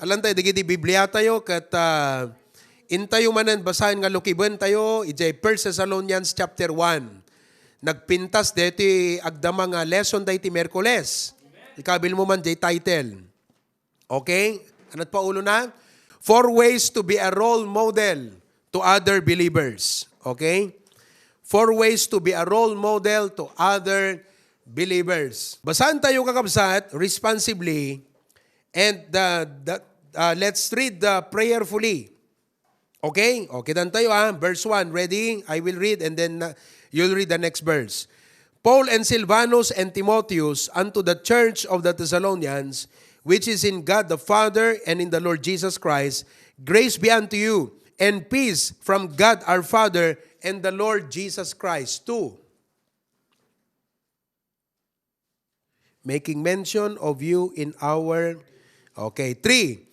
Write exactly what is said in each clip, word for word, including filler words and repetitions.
Alantayo dagiti Bibliatayo ket, ah, intayo manen basaen nga lukibentayo idiay First Thessalonians chapter one. Nagpintas deti agdama nga lesson daytoy Miyerkules. Ikabilmo man diay title. Okay? Anat pa ulo na? Four ways to be a role model to other believers. Okay? Four ways to be a role model to other believers. Basaentayo, kakabsat, responsibly, and, uh, the, uh, let's read, uh, prayerfully. Okay? O, kitantayo, ah. Verse one, ready? I will read and then, uh, you'll read the next verse. Paul and Silvanus and Timotheus unto the church of the Thessalonians, which is in God the Father and in the Lord Jesus Christ, grace be unto you, and peace from God our Father and the Lord Jesus Christ. Two. Making mention of you in our, okay, three,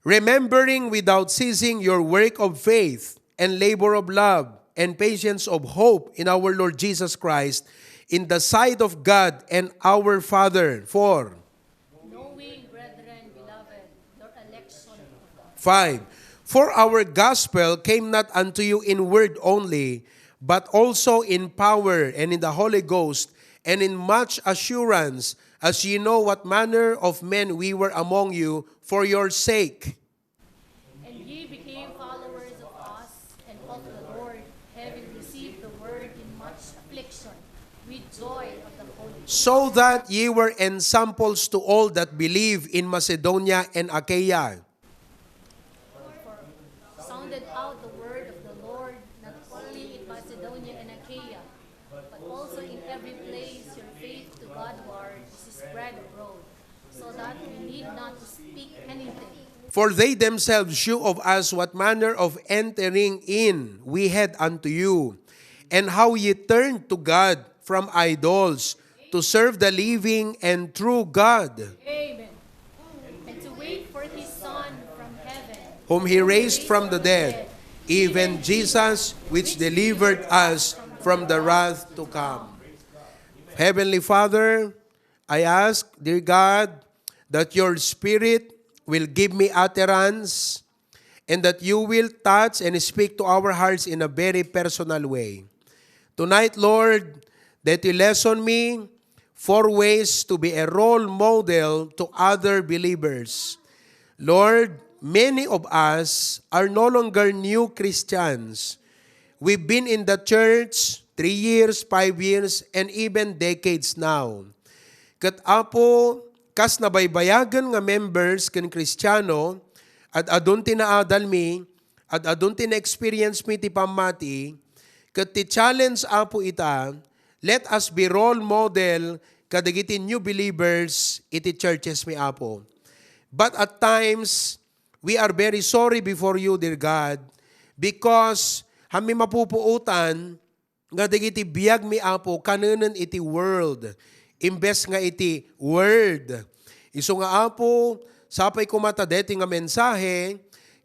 remembering without ceasing your work of faith and labor of love and patience of hope in our Lord Jesus Christ in the sight of God and our Father. Four. Knowing, brethren beloved, your election of God. Five, for our gospel came not unto you in word only, but also in power and in the Holy Ghost, and in much assurance, as ye know what manner of men we were among you for your sake. And ye became followers of us and of the Lord, having received the word in much affliction with joy of the Holy Ghost. So that ye were ensamples to all that believe in Macedonia and Achaia. Sounded out the word of the Lord, not only in Macedonia and Achaia, but also in every place your faith to Godward is spread abroad, so that we need not to speak anything. For they themselves shew of us what manner of entering in we had unto you, and how ye turned to God from idols to serve the living and true God. Amen. And to wait for his Son from heaven, whom he raised from the dead, even Jesus, which delivered us from the wrath to come. Heavenly Father, I ask, dear God, that your Spirit will give me utterance and that you will touch and speak to our hearts in a very personal way. Tonight, Lord, that you lesson me four ways to be a role model to other believers. Lord, many of us are no longer new Christians. We've been in the church three years, five years, and even decades now. Ket, Apo, kas nabaybayagen nga members ken Kristiano, ad-adun ti naadalmi, ad-adun ti na-experience mi ti pammati, ket ti challenge, Apo, ita, let us be role model kadagiti new believers iti churches mi, Apo. But at times, we are very sorry before you, dear God, because hammi mapupuotan nga dagiti biag mi, Apo, kanenen iti world, imbes nga iti word. Isu nga, Apo, sapay koma ta deti nga mensahe,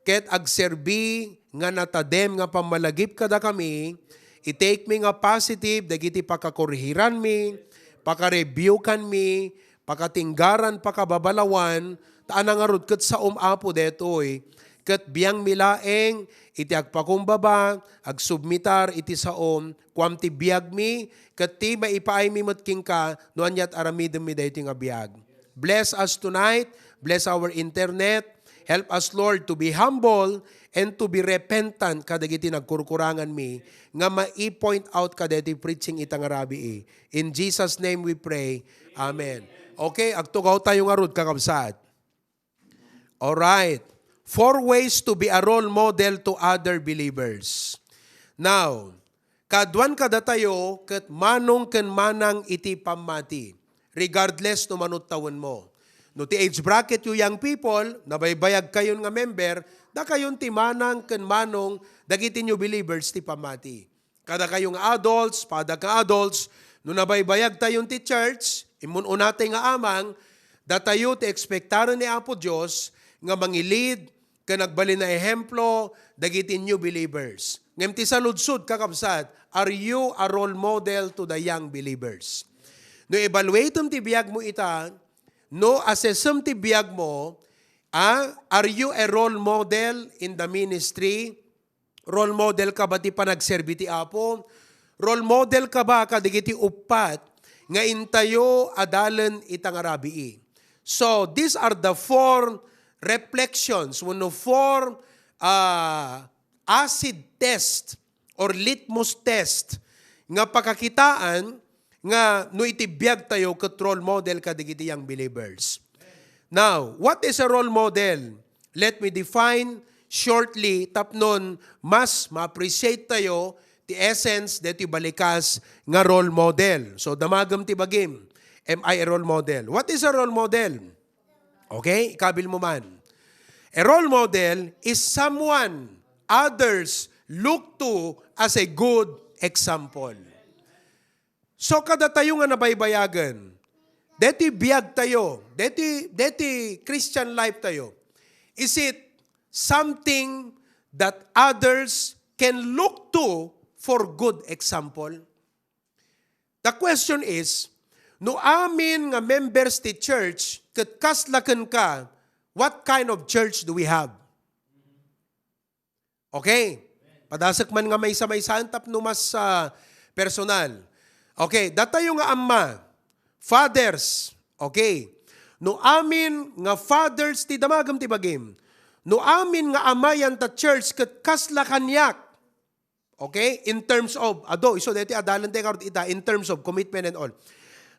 ket agserbi nga natadem nga pammalagip kadakami, i-take mi nga positive dagiti pakakorhiranmi, pakarebukanmi, pakatinggaran, pakababalawan, ta ania ngarud ket saom, Apo, detoy. Ket biangmi laeng iti agpakumbaba, agsubmitar iti saom, kuam ti biagmi, ket ti maipaaymi met kenka no aniat aramidemmi daytoy nga biag. Bless us tonight. Bless our internet. Help us, Lord, to be humble and to be repentant kadagiti nagkurkuranganmi nga mai-point out kadaytoy preaching ita nga rabii. In Jesus' name we pray. Amen. Okay, agtugawtayo ngarud, kakabsat. Alright. Four ways to be a role model to other believers. Now, kaaduan kadatayo ket manong ken manang iti pammati, regardless no mano ti tawenmo. No ti age bracketyo, young people, nabaybayagkayon nga member, dakayon ti manang ken manong dagiti new believers ti pammati. Kadakayo nga adults, padagak nga adults, no nabaybayagtayon ti church, immun-unatay nga amang, datayo ti ekspektaren ni Apo Dios nga mangilid ken agbalin a ehemplo dagiti new believers. Ngem ti saludsod, kakabsat, are you a role model to the young believers? No evaluatem ti biagmo ita, no assessem ti biagmo, Ah, are you a role model in the ministry? Role model ka ba ti panagserbi ti Apo? Role model ka ba kadagiti uppat nga intayo a dalen ita nga rabii? So, these are the four reflections, wenno four, ah, acid test or litmus test nga pakakitaan nga no iti biag tayo ket role model kadagiti young believers. Now, what is a role model? Let me define shortly tapnon mas ma-appreciate tayo ti essence deti balikas nga role model. So, damagem ti bagim, am I a role model? What is a role model? Okay, ikabil mo man. A role model is someone others look to as a good example. So, kadatayo nga nabaybayagen, deti biag tayo, deti, deti Christian life tayo, is it something that others can look to for good example? The question is, no amin nga members ti church ket kasla kenka, what kind of church do we have? Okay. Padasek man nga maysa-maysaen tapno mas, ah, personal. Okay, datayo nga amma, fathers. Okay. No amin nga fathers ti damagem ti bagim. No amin nga ama yan ta church ket kasla kaniak. Okay? In terms of, adu, isu deti adalan ti karud ita, in terms of commitment and all.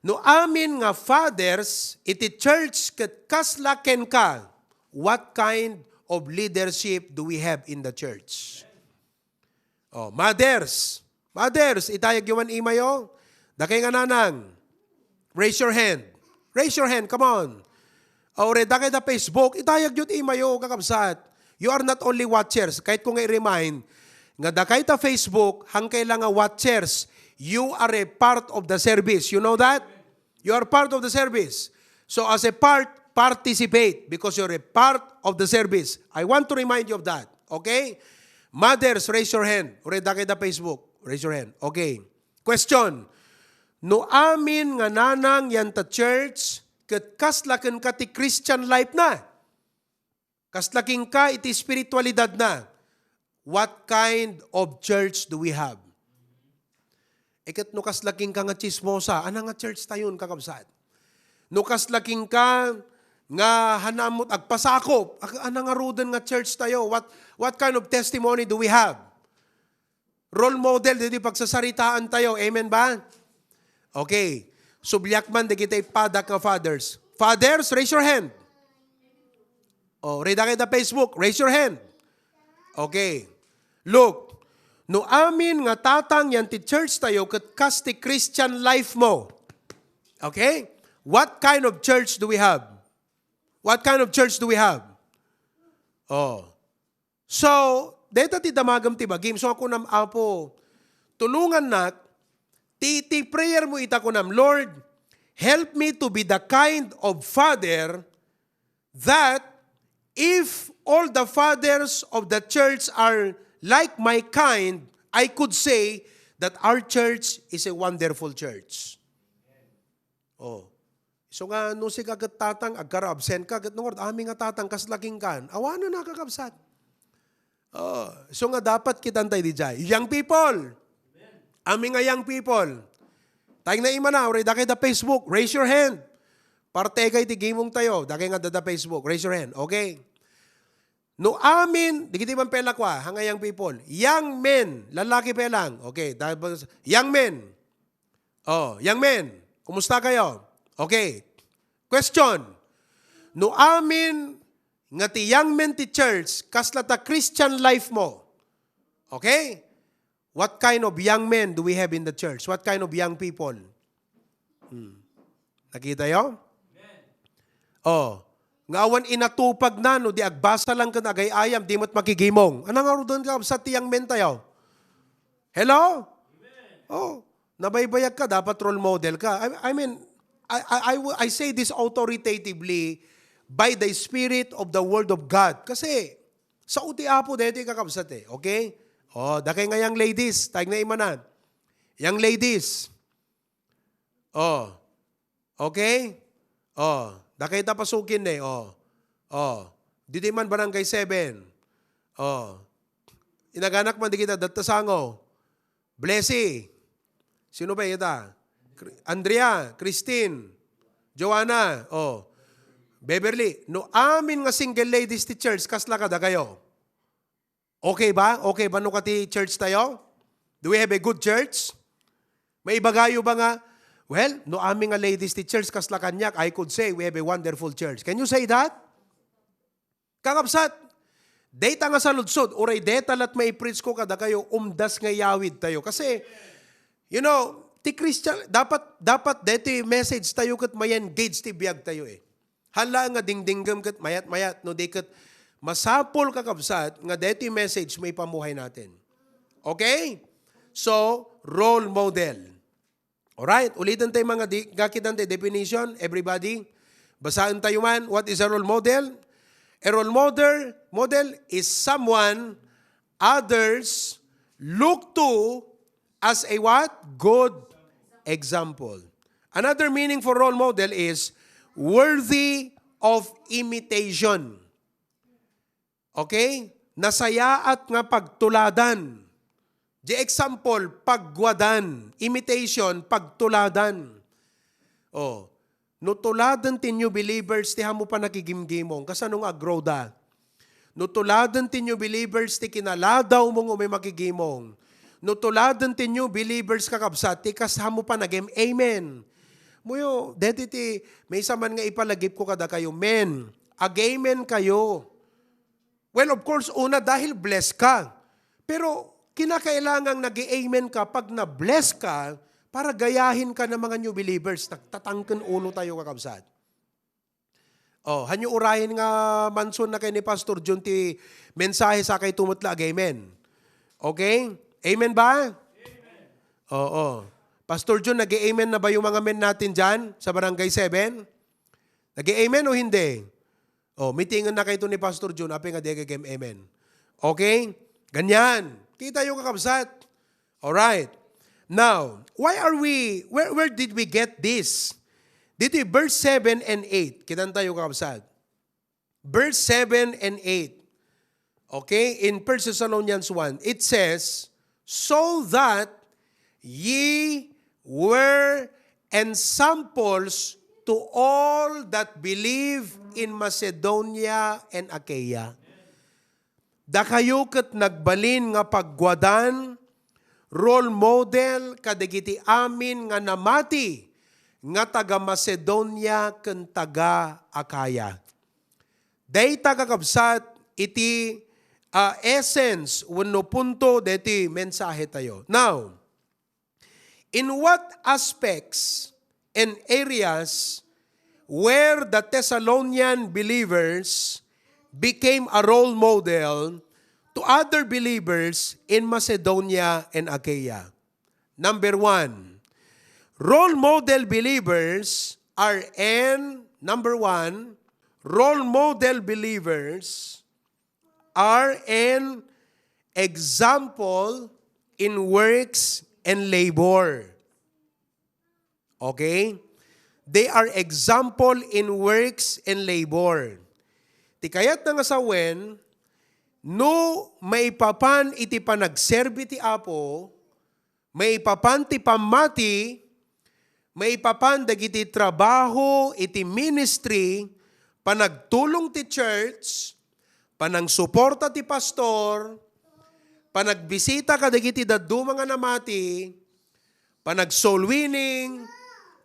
No amin nga fathers iti church ket kasla kenka, what kind of leadership do we have in the church? Oh, mothers. Mothers, itayag yo man imayo. Dakay nga nanang. Raise your hand. Raise your hand, come on. O, uray dakay da Facebook, itayag yo ti imayo, kakabsat. You are not only watchers. Kahit ko nga i-remind, nga dakay ta Facebook, hangkay lang nga watchers. You are a part of the service. You know that? You are part of the service. So as a part, participate because you're a part of the service. I want to remind you of that. Okay? Mothers, raise your hand. Uray dakay da Facebook. Raise your hand. Okay. Question. No amin nga nanang yan ta church, ket kasla kenka ti Christian life na? Kasla kenka iti espiritualidad na? What kind of church do we have? Iket no kasla kenka nga chismosa, ana nga church tayon, kakabsat? No kasla kenka nga hanamot agpasakop, ag-, ana ngaruden nga church tayo? What, what kind of testimony do we have? Role model ditoy pagsasaritaan tayo. Amen ba? Okay. Subliak man dagiti padak nga fathers. Fathers, raise your hand. Oh, rida kayo da Facebook, raise your hand. Okay. Look, no amin nga tatang yan ti church tayo, ket kas ti Christian life mo. Okay? What kind of church do we have? What kind of church do we have? Oh. So, deta ti damagem ti bagim. So, kunam, Apo, tulongannak, ti, ti prayer mo ita, kunam, Lord, help me to be the kind of father that if all the fathers of the church are like my kind, I could say that our church is a wonderful church. Oh. So nga, no sika ket tatang, agkaro absent ka, ket nungod, ami nga tatang, kasla kenka. Awanen a, kakabsat. Oh, so nga dapat kitan tayo di jay. Young people. Ami nga young people. Tayong naimana, uray dakay da Facebook, raise your hand. Parte kay ti gimong tayo, dakay nga dada Facebook, raise your hand. Okay. No amin, digiti man pela kwa, hanga young people. Young men, lalaki pelang. Okay, tapos, young men. Oh, young men, kumusta kayo? Okay. Question. No amin nga ti young men ti church, kasla ta Christian life mo? Okay? What kind of young men do we have in the church? What kind of young people? Hmm. Nakita yo? Oh. Nga awan inatupag na, no di agbasa lang ken agay-ayam, di met makigimong. Anang ngaruden, kakabsat, ti young men tayo? Hello? Oh. Nabaybayag ka, dapat role model ka. I, I mean, I, I, I, w- I say this authoritatively by the Spirit of the Word of God. Kasi, sao ti Apo deti, kakabsat, eh. Okay? Oh, dakay nga young ladies, tayong naimana. Young ladies. Oh. Okay? Oh, dakay ta pasukin ne. Oh. Oh. Ditoy man Barangay seven. Oh. Inaganak man di kita, datta sango. Blessy. Sino pa ita? Cri-, Andrea, Christine, Joanna, oh. Beverly, no amin nga single ladies ti church, kasla kadakayo? Okay ba? Okay ba no kati church tayo? Do we have a good church? Maibagayo ba nga, "Well, no amin nga ladies ti church, kasla kaniak, I could say we have a wonderful church." Can you say that? Kakabsat, dayta nga saludsod, uray dayta lat maipreach ko kadakayo, umdas nga iyawid tayo. Kasi, you know, ti Christian, dapat, dapat daytoy message tayo ket ma-engage ti biag tayo eh. Hala nga dingdinggem ket mayat-mayat, no di ket masapul, kakabsat, nga daytoy message maipamuhay natin. Okay? So, role model. Alright, uliten tayo mga di, kakitan tayo definition, everybody. Basaen tayo man, what is a role model? A role model, model is someone others look to as a what? Good example. Another meaning for role model is worthy of imitation. Okay? Nasayaat nga pagtuladan. Di example, pagwadan. Imitation, pagtuladan. Oh, no tuladen ti new believers ti hamu panakigimgimong, kasano nga agrow da? No tuladen ti new believers ti kinaladaw mo nga umay makigimong. No tuladen ti new believers, kakabsat, ti kas hamu panagem-amen. Muyo, deti ti maysa man nga ipalagip ko kadakayo, men, ag-amen kayo. Well, of course, una, dahil blessed ka. Pero kinakailangan nag-amen ka pag na-bless ka para gayahin ka ng mga new believers. Nagtatangken ulo tayo, kakabsat. Oh, hanyo urayen nga manson na kay ni Pastor Jun ti mensahe sa kay tumutla ag-amen. Okay? Amen ba? Oo. Pastor Jun, nag-amen na ba yung mga men natin dyan sa Barangay seven? Nag-amen o hindi? Oh, meetingan na kayo ni Pastor Jun, apay nga di kagem amen. Okay? Ganyan. Kita yung kakabsat. All right. Now, why are we, where, where did we get this? Dito yung verse seven and eight. Kitan tayo, kakabsat. Verse seven and eight. Okay? In First Thessalonians one, it says, "So that ye were ensamples to all that believe in Macedonia and Achaia." Dakayo ket nagbalin nga pagwadan, role model kadagiti amin nga namati nga taga Macedonia ken taga Acaya. Dayta, kakabsat, iti, ah, essence wenno punto deti mensahe tayo. Now, in what aspects and areas where the Thessalonian believers became a role model to other believers in Macedonia and Achaia? Number one, role model believers are an, number one, role model believers are an example in works and labor. Okay? They are example in works and labor. Ti kayatna nga sawen, no maipapan iti panagserbi ti Apo, maipapan ti pammati, maipapan dagiti trabaho iti ministry, panagtulong ti church, panangsuporta ti pastor, panagbisita kadagiti dadduma nga namati, panag-soul winning,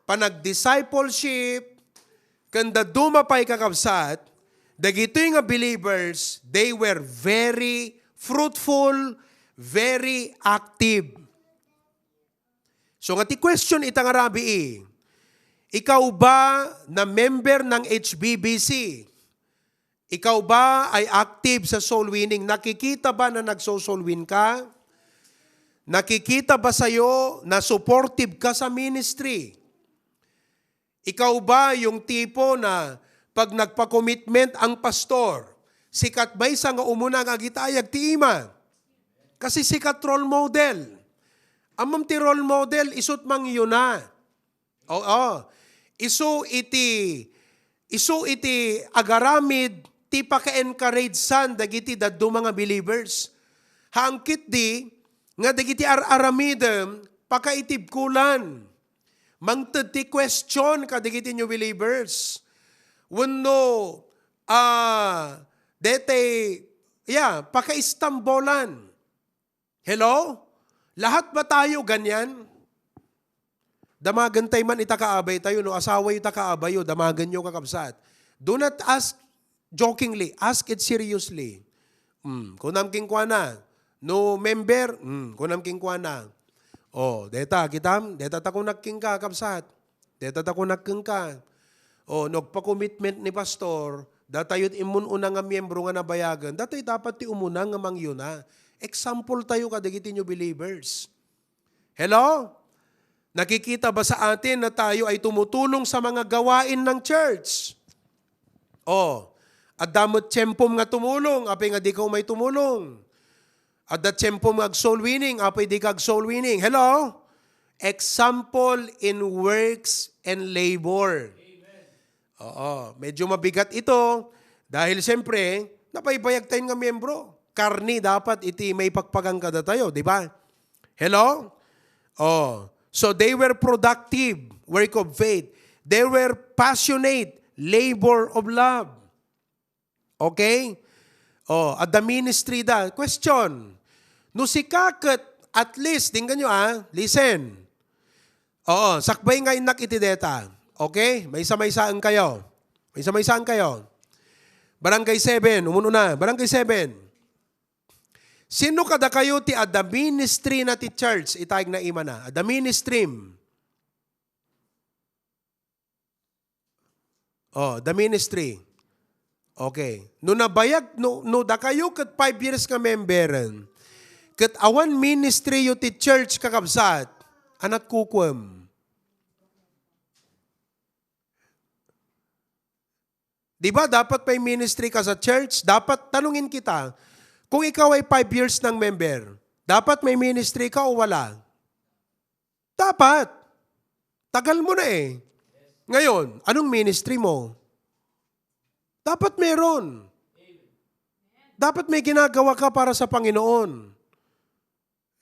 panag-discipleship, ken dadduma pay, kakabsat, dagitoy nga believers, they were very fruitful, very active. So nga ti question ita nga rabii, ikaw ba na member ng H B B C? Ikaw ba ay active sa soul winning? Nakikita ba na nagso-soul win ka? Nakikita ba sa'yo na supportive ka sa ministry? Ikaw ba yung tipo na pag nagpa-commitment ang pastor, sikat maysa nga umuna nga agitayag ti ima? Kasi sikat role model. Ammom ti role model, isut mangyuna. Oo. Isu iti, isu iti agaramid ti paka-encouragean dagiti dadduma nga believers. Haan ketdi nga dagiti ar-aramidem, pakaitibkolan. Mangted ti question kadagiti new believers. Wenno, ah, detay, yeah, pakaistambolan. Hello? Lahat ba tayo ganyan? Damagen tay man ita kaabaytayo, no? Asawayo ta kaabayo, damagenyo, kakabsat. Do not ask jokingly, ask it seriously. Hmm, kunam kenkuana, no member, hmm, kunam kenkuana. Oh, deta, kitam, deta ta kunak kenka, kabsat. Deta ta kunak kenka. Oh, no agpa-commitment ni pastor, datayo ti immun-una nga miyembro nga nabayagen, datayo dapat ti umuna nga mangyuna. Example tayo kadagiti new believers. Hello? Nakikita ba sa atin na tayo ay tumutulong sa mga gawain ng church? Oh, adda met tiempom nga tumulong, apay nga dika umay tumulong? Adda tiempom nga ag-soul winning, apay dika ag-soul winning? Hello? Example in works and labor. Oo, medyo mabigat ito dahil siyempre, nabaybayag tayo nga miyembro. Karni dapat iti maipakpakan kadatayo, di ba? Hello? Oh, so they were productive, work of faith. They were passionate, labor of love. Okay? Oh, adda ministry da. Question. No sika ket, at least, dinggan nyo, ah, listen. Oo, sakbay nga innak iti deta. Okay? Maysa-maysaen kayo. Maysa-maysaen kayo. Barangay seven, umun-una. Barangay seven. Sino kadakayo ti adda ministry na ti church? Itayag na imana. Adda ministry. Oh, the ministry. Okay. No nabayag, no, no dakayo ket five years nga memberen, ket awan ministry yo ti church, kakabsat, anat kukuem. Di ba, dapat may ministry ka sa church? Dapat, tanungin kita, kung ikaw ay five years nang member, dapat may ministry ka o wala? Dapat. Tagal mo na eh. Ngayon, anong ministry mo? Dapat meron. Dapat may ginagawa ka para sa Panginoon.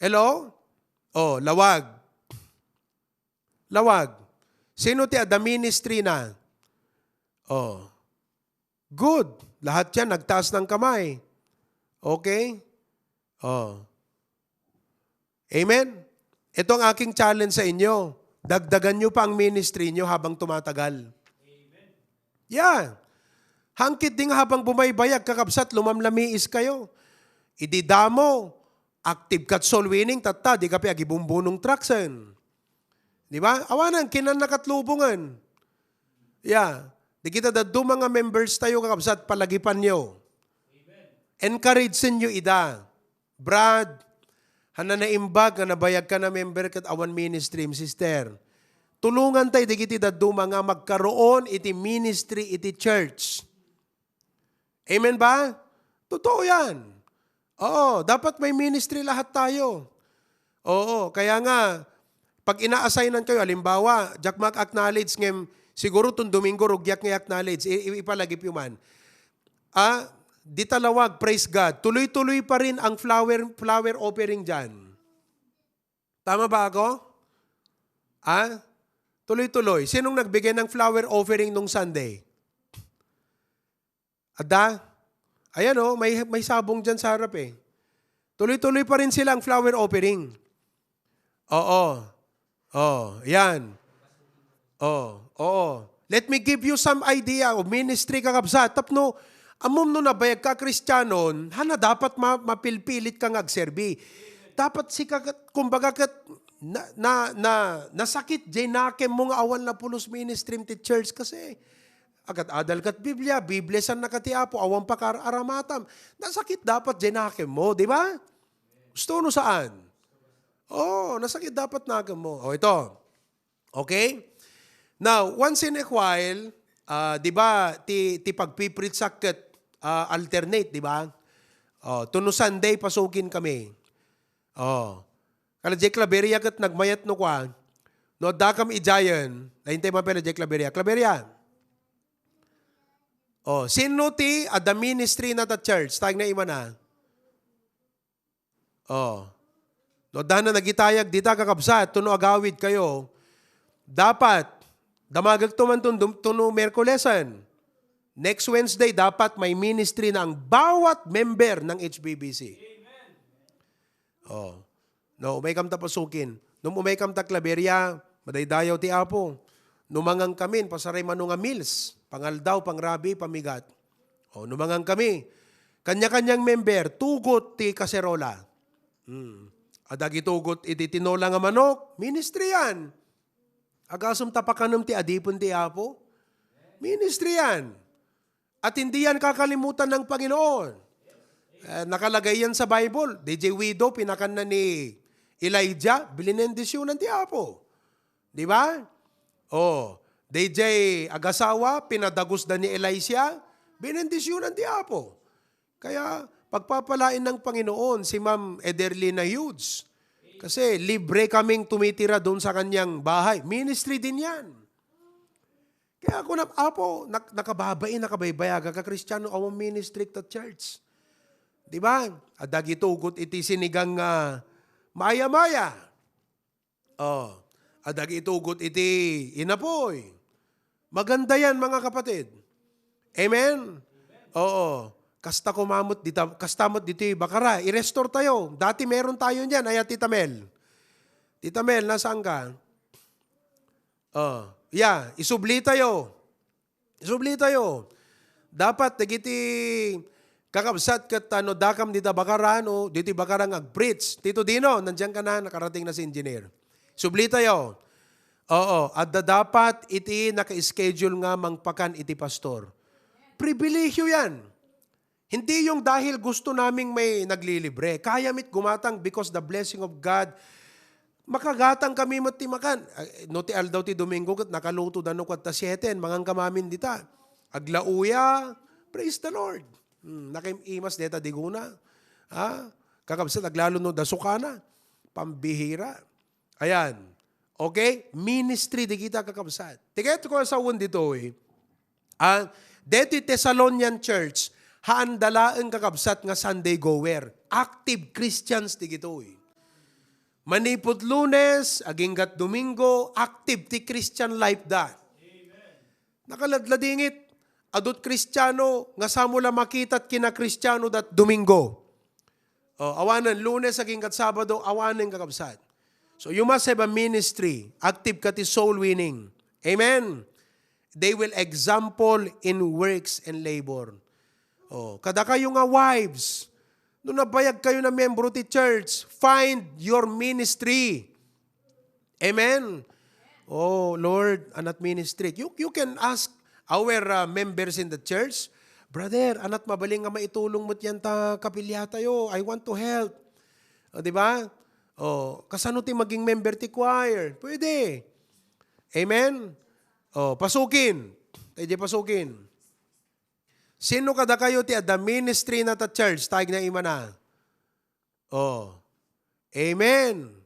Hello? Oh, lawag. Lawag. Sino ti adda ministry na? Oh. Good. Lahat yan, nagtaas ng kamay. Okay? Oh. Amen? Ito ang aking challenge sa inyo. Dagdagan nyo pa ang ministry nyo habang tumatagal. Yeah. Hangkit din habang bumaybayag, kakabsat, lumamlamiis kayo. Idi damo, active kat soul winning, tatta, di ka pa agibumbunong traksen. Di ba? Awanan, kinanna kat lubongan. Yeah. Di kita dadduma nga members tayo, kakabsat, palagipan nyo. Encourage nyo ida. Brad, hana naimbag nga nabayag ka na member ket awan ministry, sister. Tulungan tay dagiti dadduma nga magkaroon iti ministry iti church. Amen ba? Totoo yan. Oo, dapat may ministry lahat tayo. Oo, kaya nga, pag ina-assignan kayo, halimbawa, diak mak-acknowledge ngem, siguro ton Domingo, rugiak nga i-acknowledge, i- i- ipalagip yu man. Ah, di talawag, praise God. Tuloy-tuloy pa rin ang flower, flower offering dyan. Tama ba ako? Ah? Tuloy-tuloy. Sinong nagbigay ng flower offering nung Sunday? Ada? Ayan oh, may, may sabong dyan sa harap eh. Tuloy-tuloy pa rin sila ang flower offering. Oo. Oh, yan. Oh, oo. Let me give you some idea of ministry, kakabsat. Tapno, amom no nabayag ka, Kristianon, hana dapat ma- mapilpilit ka nga agserbi. Dapat sika ket, kumbaga ket, na, na, na, nasakit jay nakem mo nga awan napulos ministry ti church kasi agat adal kat Biblia, Biblia san na kati Apo, awan pakar aramatam. Nasakit dapat jay nakem mo, di ba? Gusto no saan? Oh, nasakit dapat nakem mo. Oh, ito. Okay? Now, once in a while, ah, di ba, ti, ti pagpipreach ket, ah, alternate, di ba? Oh, tuno Sunday, pasukin kami. Oh. Kala Jay Claveria ket nagmayat no kua. No, adda kam idiayen, laintay man pala Jay Claveria. Claveria, Oh, sino ti adda ministry na ta church? Tayag na imana. Oh. No, adda na nagitayag dita, kakabsat, tuno agawid kayo. Dapat, damagek to man tun-, dum-, tuno Merkulesen. Next Wednesday, dapat may ministry na ang bawat member ng H B B C. Oh. No, umay kam ta pasukin. Nung umay kam ta Claveria, madaydayaw ti Apo. Numangan kami, pasaray mano nga meals, pangaldaw, pangrabi, pamigat. Oh, numangan kami. Kanya-kanyang member, tugot ti kaserola. Hmm. Adda agitugot iti tinola nga manok, ministry yan. Agasem ta pakanem ti adipen ti Apo. Ministry yan. At hindi yan kakalimutan ng Panginoon. Eh, nakalagay yan sa Bible. D J widow, pinakanna ni Elijah, bininendisyunan ti Apo. Di ba? Oh, D J agasawa, pinadagusda ni Elisha, binendisyunan ti Apo. Kaya pagpapalain ng Panginoon si Ma'am Ederlina Hughes. Kasi libre kaming tumitira doon sa kanyang bahay. Ministry din yan. Kaya ako na, Apo, nak-, nakababai, nakabaybayaga ka, Kristiano, awan ministry ta church. Di ba? Adda agitugot iti sinigang nga maya-maya. Oh, adda agitugot iti inapoy. Maganda yan, mga kapatid. Amen? Oo. Kasta kumamot dita, kasta met ditoy Bacara. I-restore tayo. Dati meron tayo niyan. Aya, Tita Mel. Tita Mel, nasaan ka? Oh, yeah, isubli tayo. Isubli tayo. Dapat dagiti kakabsat ket, ano, dakam dita Bacara, no? Diti Bacara nga ag-preach. Tito Dino, nandiyan ka na, nakarating na si engineer. Subli tayo. Oo, adda dapat iti naka-schedule nga mangpakan iti pastor. Pribilehiyo yan. Hindi yung dahil gusto naming may naglilibre. Kaya mit gumatang because the blessing of God. Makagatang kami met ti makan. Ay, no ti aldaw ti Domingo ket nakaluto da no kuat ta siete, mangan kami amin dita. Aglauya, praise the Lord. Hmm, nakaimas deta diguna. Ha? Kakabsat, aglalo no dasukana. Pambihira. Ayan. Okay? Ministry di kita, kakabsat. Tiket ko sa un dito eh. Ah, deti Thessalonian Church, haan da laeng, kakabsat, nga Sunday goer. Active Christians di gitoy. Manipud Lunes, aginggat Domingo, active ti Christian life da. Nakaladladingit, adut Kristiano, nga samo la makitat kina Kristiano dat Domingo. Oh, awanen, Lunes aginggat Sabado, awanen, kakabsat. So you must have a ministry. Active ka ti soul winning. Amen. They will example in works and labor. Oh, kada kayo nga wives, no nabayag kayo na miyembro ti church, find your ministry. Amen. Oh, Lord, anat ministry. You, you can ask our uh, members in the church, "Brother, anat mabalin nga maitulong met yan ta kapilya tayo. I want to help." Oh, di ba? Oh, kasano ti maging member ti choir? Pwede. Amen? Oh, pasukin. Pwede pasukin. Sino kada kayo ti adda ministry na ta church? Tayag na imana. Oh. Amen.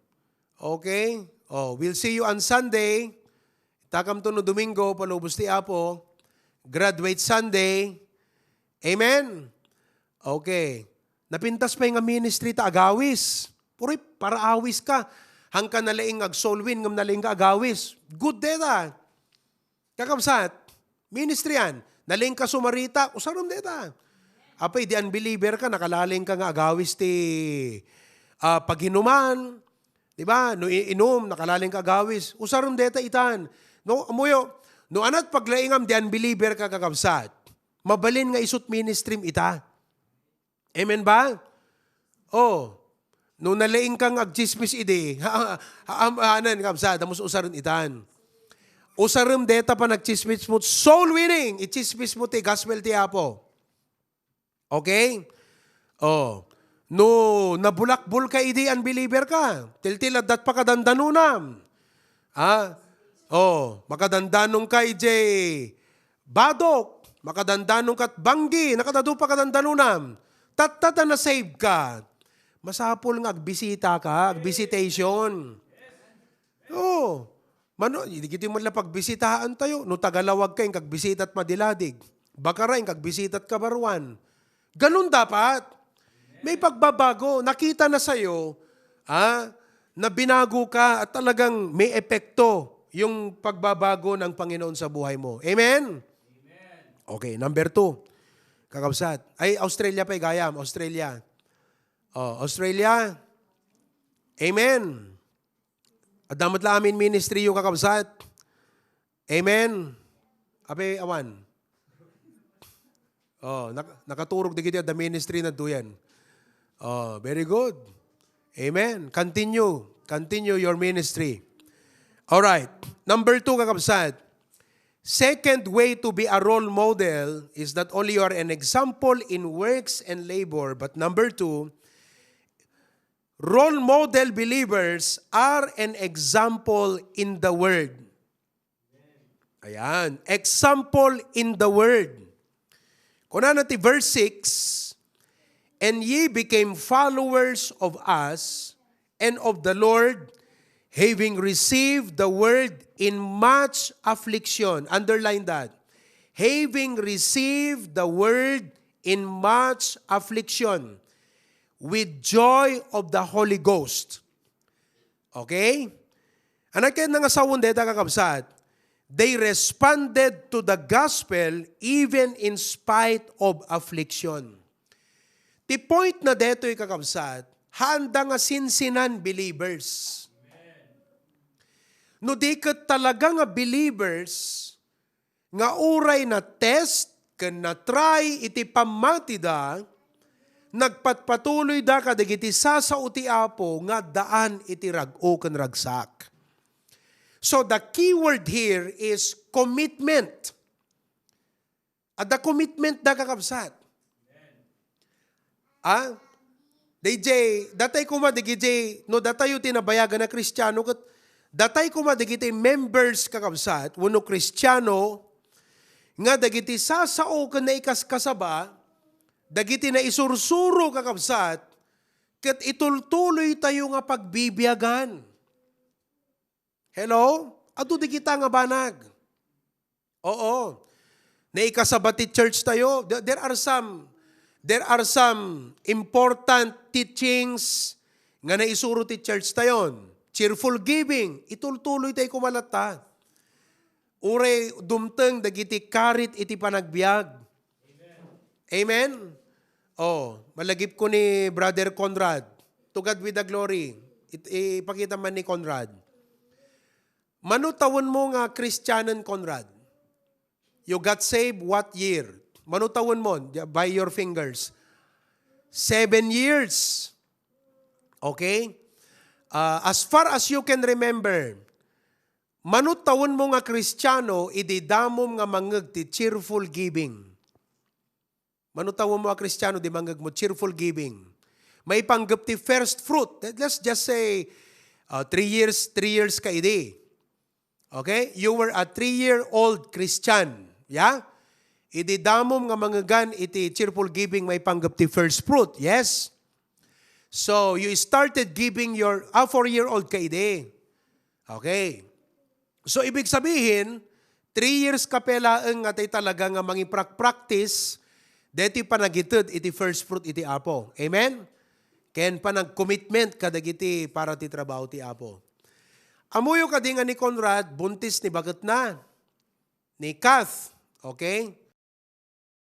Okay? Oh, we'll see you on Sunday. Takam to no Domingo, palubos ti Apo. Graduate Sunday. Amen? Okay. Napintas pay nga ministry ta agawis. Puri, para awis ka. Hangka nalaing ag soul win, ngem nalaing ka agawis. Good deta. Kakabsat, ministry yan. Nalaing ka sumarita, usarem deta. Apay, di unbeliever ka, nakalaing ka nga agawis ti ah, paginuman. Di ba? No i-, inum, nakalaing ka agawis. Usarem deta itan. No, amuyo, no anat paglaingam di unbeliever ka, kakabsat. Mabalin nga isut ministry ita. Amen ba? Oh. No nalaing kang agchismis idi, ha, ha, ha, anan, kabsat, mus usaren itan. Usarem deta panagchismis mo, soul winning, ichismis mo ti gospel ti Apo. Okay? Oh. No nabulakbol ka idi unbeliever ka, tiltil addat pakadandanonam. Ha? Oh, makadandanon ka idiay badok, makadandanon kat banggi, nakadadu pakadandanonam. Tatta ta na-save ka. Masapul nga agbisita ka, agbisitation. Oo. Mano, di kiti man la pagbisitaan tayo. No tagalawag ka, yung kagbisitat madiladig. Baka rain, kagbisitat ka baruan. Ganun dapat. May pagbabago. Nakita na sa'yo, ah, na binago ka at talagang may epekto yung pagbabago ng Panginoon sa buhay mo. Amen? Okay, number two. Kakabsat. Ay, Australia pa, igayam. Australia. Oh, Australia. Amen. Adda met la amin ministry yung kakabsat. Amen. Abe, awan. Oh, nak- nakaturog dagiti adda ministry na duyan. Oh, very good. Amen. Continue. Continue your ministry. All right. Number two, kakabsat. Second way to be a role model is not only you are an example in works and labor, but number two, role model believers are an example in the word. Ayan, example in the word. Kunana ti verse six, "And ye became followers of us and of the Lord, having received the word in much affliction." Underline that. "Having received the word in much affliction, with joy of the Holy Ghost." Okay? Ano ket nga sawen dayta, kakabsat? "They responded to the gospel even in spite of affliction." Ti point na detoy, kakabsat, haanda nga sinsinan believers. No di ket talaga nga believers, nga uray na-test ken na-try iti pammatida, nagpatpatuloyda kadagiti sasao ti Apo nga addaan iti rag-o ken ragsak. So the key word here is commitment. Adda commitment da, kakabsat. Ah? D J, datay koma dagiti, no datayo ti nabayagan a Kristiano, ket datay koma dagiti members, kakabsat, wenno Kristiano, nga dagiti sasao ken naikaskasaba, dagiti naisursuro, kakabsat, ket itultuloy tayo nga pagbibiagan. Hello? Adu dagita nga banag. Oo. Naikasaba ti church tayo. There, there are some, there are some important teachings nga naisuro ti church tayon. Cheerful giving, itultuloy tayo kumalatta. Uray dumteng dagiti karit iti panagbiag. Amen? Oh, malagip ko ni Brother Conrad. To God with the glory. It, ipakita man ni Conrad. Mano tawenmo nga Kristianen, Conrad? You got saved what year? Mano tawenmo? By your fingers. Seven years. Okay? Ah, as far as you can remember, mano tawenmo nga Kristiano idi damom nga mangngeg ti cheerful giving? Mano tawenmo a Kristiano idi mangngegmo cheerful giving? Maipanggep ti first fruit. Let- Let's just say, uh, three years, three years ka idi. Okay? You were a three-year-old Christian. Yeah? Idi damom nga mangngegan iti cheerful giving, maipanggep ti first fruit. Yes? So, you started giving your, ah, four-year-old ka idi. Okay. So, ibig sabihin, three years ka pay laeng nga tay talaga nga mangiprak-practice deti panagited iti first fruit iti Apo. Amen? Ken panag-commitment kadagiti para ti trabaho ti Apo. Ammoyo kadi nga ni Conrad, buntis ni baketna, ni Kath. Okay?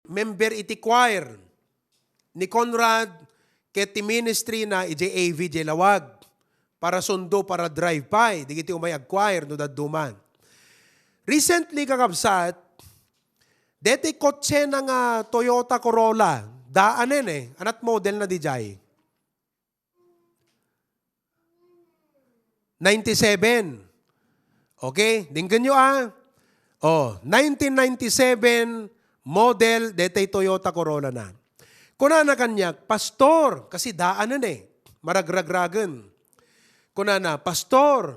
Member iti choir ni Conrad ket ti ministry na idiay A V diay Laoag para sundo, para drive-by dagiti umay ag-choir no dadduma. Recently, kakabsat, deti kotsena nga Toyota Corolla, daanen eh, anat model na didiay? Ninety-seven. Okay, denggenyo, ah. Oh, nineteen ninety-seven model, detay Toyota Corolla na. Kunana kaniak, "Pastor," kasi daanen eh, maragragragen. Kunana, "Pastor,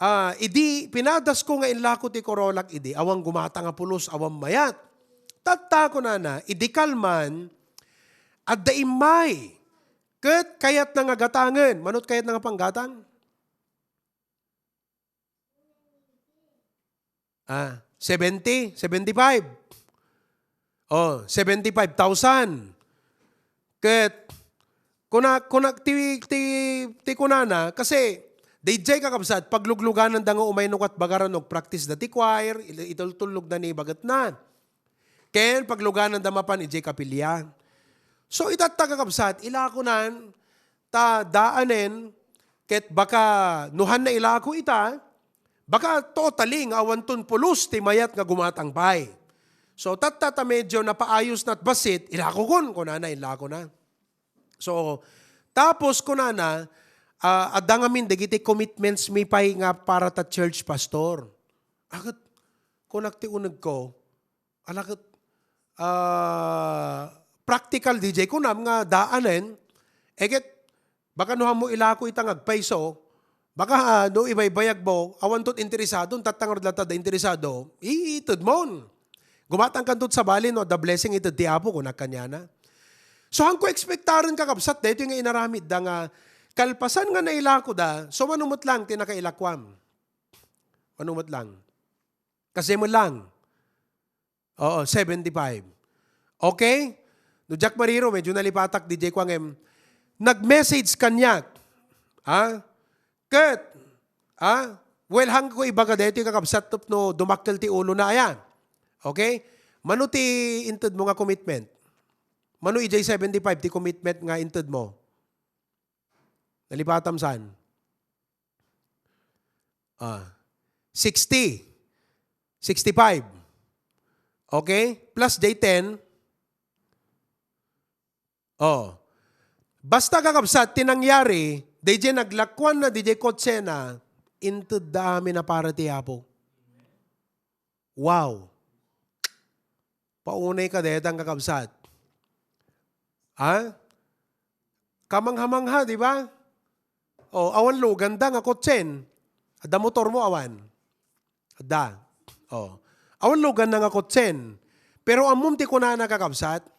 ah, idi pinadasko nga inlako ti Corolla idi, awan gumata nga pulos, awan mayat. Tatta," kunana, "idi kalman, adda immay. Ket kayatna nga gatangen." Mano ti kayatna nga panggatang? Ah, seventy, seventy-five. Oh, seventy-five thousand. Ket kuna, kuna, ti, ti, ti kunana, kasi, D J kakabsat, pagluglugananda nga umay no kat bagaran og practice da ti choir, il-, itultullog na ni baget na. Ken paglugananda mapan idiay kapilya. So, itatta kakabsat, ilakonan, ta daanen, ket baka nuhan na ilako ita, baka totally nga awanton pulos ti mayat nga gumatang pay. So, tatta ta medyo napaayos na at basit, ilako kon, kunana, ilako na. So, tapos kunana, ah, adda ngamin dagiti commitments mi pay nga para ta church pastor. Agat, kunak ti uneg ko, alaket, ah, practical D J kunam nga daanen, eget, baka no hammo ilako ita nga agpayso, baka, ah, no ibaybayag mo, awan tot interesado, tatta ngarud latta da interesado, i-, ited mon. Gumatang kanto sa bali, no, the blessing ited ti Apo, kunak kaniana. So, hangko expectaren kakabsat, daytoy nga inaramid da nga, kalpasan nga nailako da, so, mano met lang ti nakailakuam. Mano met lang. Kasi mo lang. Oo, seventy-five. Okay? No, Jack Mariro, medyo nalipatak, D J Kwangem. Nag-message kaniak. Ha? Ket, ha? Well, hangko ibaga daytoy kakabsat tapno dumakkel ti ulo na, aya. Okay? Mano ti inted mo nga commitment? Mano ijay seventy-five ti commitment nga inted mo? Nalipatam saan? Ah, sixty. Sixty-five. Okay? Plus jay ten. Oh. Basta kakabsat, ti nangyari, D J naglakuan na, D J kotsena, inted da amin a para ti Apo. Wow. Paunay ka detang kakabsat. Ha? Kamangha-mangha, di ba? O, awan lugan da nga kotsen. Adda motor mo, awan. Adda. O. Awan lugan na nga kotsen. Pero ammom ti kunana, kakabsat?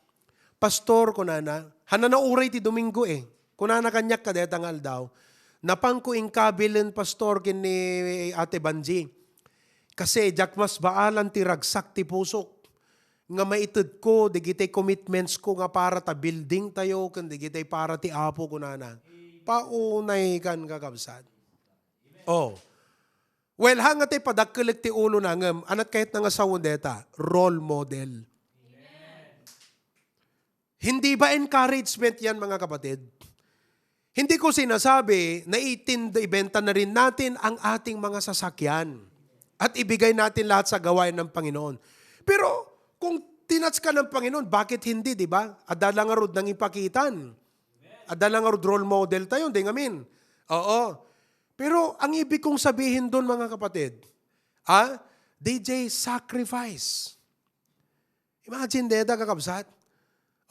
Pastor, kunana, hanana uray ti Domingo eh. Kunana kaniak kadeta nga aldaw, napanko inkabilen, Pastor, ken ni Ate Banji. Kasi diak mas baalan ti ragsak ti pusok nga maitedko dagiti commitments ko nga para ta building tayo ken dagiti para ti Apo, kunana. Paunay kan, kakabsat. Oh. Well, ha nga ti padakkelek ti ulo na ngem, anat kayat na nga sawen deta, role model. Hindi ba encouragement yan, mga kapatid? Hindi ko sinasabi na itinda, ibenta na rin natin ang ating mga sasakyan at ibigay natin lahat sa gawain ng Panginoon. Pero kung tinatch ka ng Panginoon, bakit hindi, di ba? Adda lang nga rod nang ipakitan. Adda lang nga rod role model tayo, di ngamin. Oo. Pero ang ibig kong sabihin doon, mga kapatid, ah, D J, sacrifice. Imagine deta, kakabsat.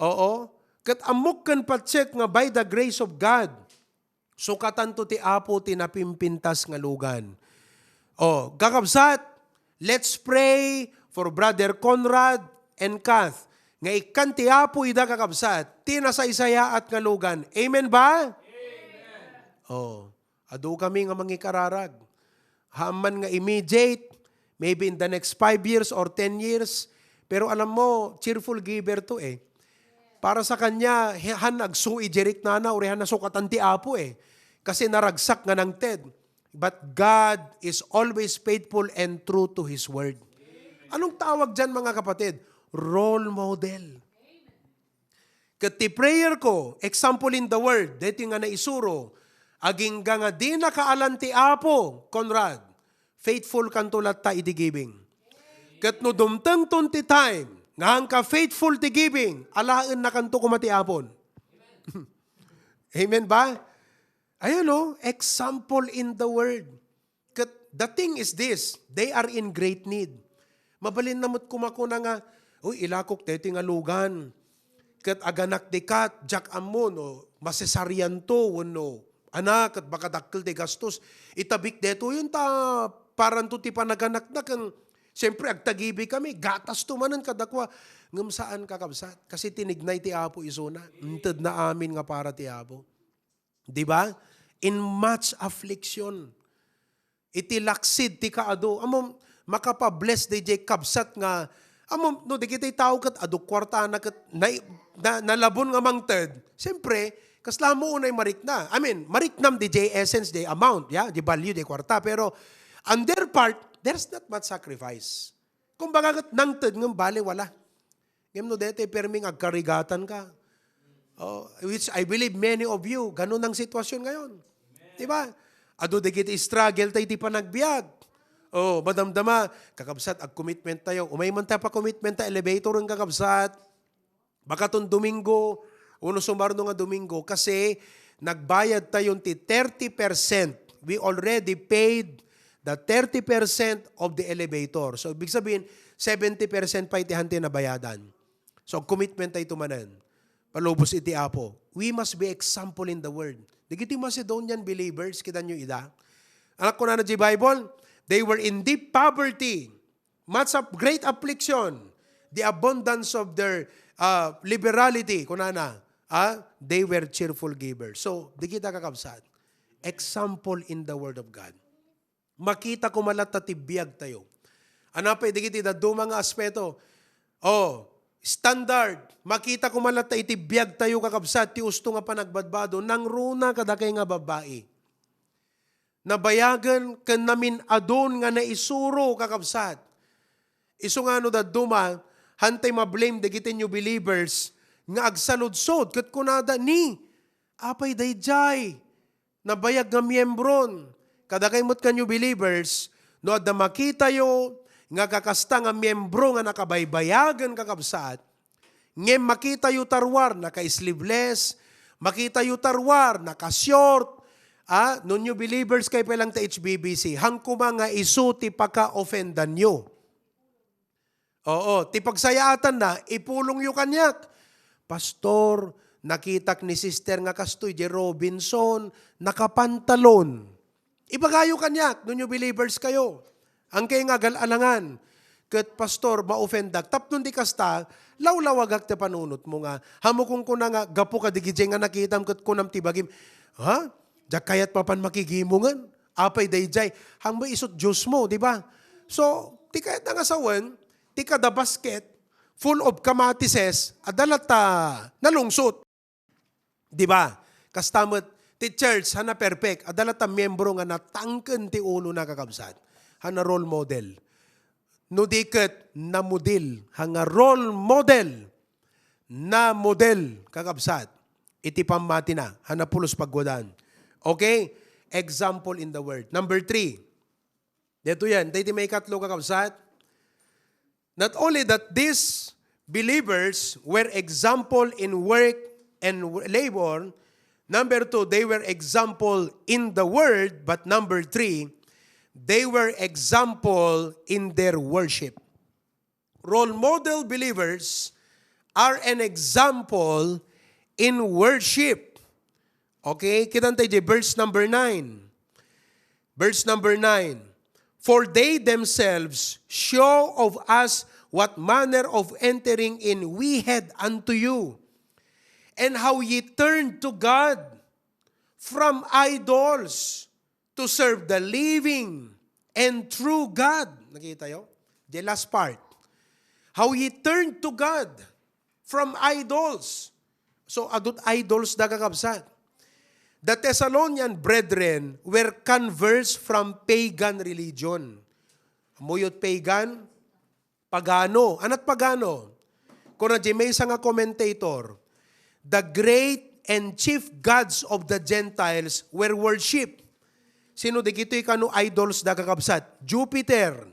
Oo. Ket ammok ken patse nga by the grace of God, sukatanto ti Apo ti napimpintas nga lugan. Oh, kakabsat, let's pray for Brother Conrad and Kath nga ikkan ti Apo ida, kakabsat, ti nasaysayaat nga lugan. Amen ba? Amen. Oh. Adu kami nga mangikararag. Haman nga immediate, maybe in the next five years or ten years. Pero alam mo, cheerful giver to eh. Para sa kanya, he-, han agsu-, ijerik nana, uri han nasukatan ti Apo eh. Kasi naragsak nga nangted. But God is always faithful and true to His word. Anong tawag dyan, mga kapatid? Role model. Ket ti prayer ko, example in the word, daytoy nga naisuro, agingga nga dina kaalan ti Apo, Conrad, faithful kanto latta iti giving. Ket no dumtengton ti time nga haanka faithful ti giving, alaennakanto koma ti Apon. Amen ba? Ayan, no? Example in the word. Ket the thing is this, they are in great need. Mabalin na met kumakuna nga, "Uy, ilakok deti nga lugan. Ket aganak di kat, diak ammo no masesarian to wenno anak, ket baka dakkel ti gastos. Itabik detoyen ta paranto ti panaganakna ken siempre agtagibi kami, gatas to manen kadakua." Ngem saan, kakabsat, kasi tinignay ti Apo isuna. Inted na amin nga para ti Apo. Di ba? In much affliction. Iti laksid ti kaadu. Amo, makapabless di jay kabsat nga Ammom, no, dagiti tao ket adu kuartana ket na, na, nalabon nga mangted, siyempre, kasla mo unay marikna. I mean, mariknam di jay essence, di amount, ya, di value, di kuarta. Pero, on their part, there's not much sacrifice. Kumbaga, ket nangted ngem bale wala. Ngem no daytoy permi nga agkarigatan ka. Oh, which I believe many of you, ganun ang sitwasyon ngayon. Di ba? Adu dagiti struggle tayo iti panagbiag. Oh, madamdama, kakabsat, ag-commitment tayo. Umay man tayo pa-commitment ta elevator ang kakabsat. Baka ton Domingo, uno sumarno nga Domingo, kasi nagbayad tayo ti thirty percent. We already paid the thirty percent of the elevator. So, ibig sabihin, seventy percent pa iti hante nabayadan. So, commitment tayo tumanan. Palubos iti Apo. We must be example in the world. Dagiti Macedonian believers, kita nyo ida. Anak ko na di Bible, they were in deep poverty, much of great affliction, the abundance of their uh, liberality, kunana, ah, they were cheerful givers. So, di kita kakabsat. Example in the Word of God. Makita ko man latta ti biag tayo. Ano pa, dagiti dadduma nga aspeto? Oh, standard. Makita ko man latta iti biag tayo, kakabsat, ti usto nga panagbadbado, nangruna kadakay nga babbai. Nabayagen ken namin-adun nga naisuro, kakabsat. Isu nga no dadduma, hantay ma-blame dagiti new believers nga agsaludsod, ket kunada ni, apay daydiay? Nabayag nga miembron. Kadakay met nga new believers, no adda makitayo nga kakasta nga miembro nga nakabaybayagen, kakabsat, ngem makitayo ta ruar naka-sleeveless, makitayo ta ruar naka-short, ah, no new believers kayo pa lang ta H B B C, hangkuma nga isu ti paka-offendanyo. Oo, ti pagsayaatanna, ipulongyo kaniak. "Pastor, nakitak ni sister nga kastoy, di Robinson, nakapantalon." Ibagayo kaniak, no new believers kayo. Ang kayo nga agal-alangan, ket, "Pastor, maoffendak." Tapno di kasta, lawlawagak ti panunotmo nga, hamo kunkuna nga, gapu kadi gijay nga nakitam ket kunam ti bagim, "Ha? Diak kayat mapan makigimongen?" Apay daydiay, hangmo isut Dios mo, di ba? So, ti kayat nga sawen, ti kada basket, full of kamatises, adda latta nalungsot. Di ba? Kasta met, ti church, hana perfect, adda latta miyembro nga natangken ti ulo na, kakabsat. Hana role model. No di ket, namudil, hanga role model. Namudel, kakabsat, iti pammatina, hana pulos pagguadan. Okay? Example in the word. Number three. Dito yan. Dito may katlo, kakabsat. Not only that these believers were example in work and w- labor, number two, they were example in the word, but number three, they were example in their worship. Role model believers are an example in worship. Okay, kita tayo di verse number nine. Verse number nine. "For they themselves show of us what manner of entering in we had unto you, and how ye turned to God from idols to serve the living and true God." Nakita yo? The last part. "How ye turned to God from idols." So, adut idols da, kakabsat. The Thessalonian brethren were converts from pagan religion. Amuyot pagan? Pagano. Anat pagano? Kuna di maysa nga commentator, "The great and chief gods of the Gentiles were worshipped." Sino digitoy kano idols da, kakabsat? Jupiter,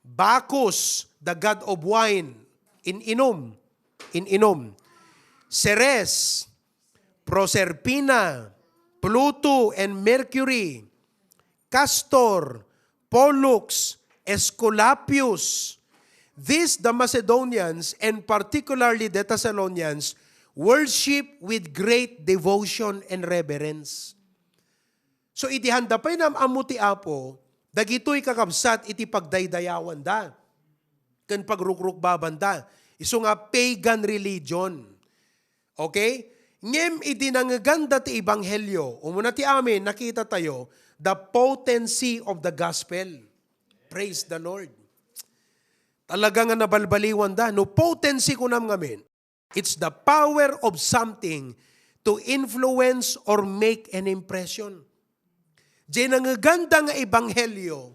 Bacchus, the god of wine, in-inum, in-inum. Ceres, Proserpina, Pluto, and Mercury, Castor, Pollux, Esculapius. These the Macedonians, and particularly the Thessalonians, worship with great devotion and reverence. So, iti handa pay naam-ammo ti Apo, dagitoy kakabsat iti pagdaydayawanda ken pagrukrukbabanda. Isu nga pagan religion. Okay? Ngem idi nangeganda ti ebanghelio, umuna ti amin, nakita tayo the potency of the gospel. Praise the Lord. Talaga nga nabalbaliwanda. No potency kunam ngamin, it's the power of something to influence or make an impression. Diay nangeganda nga ebanghelio,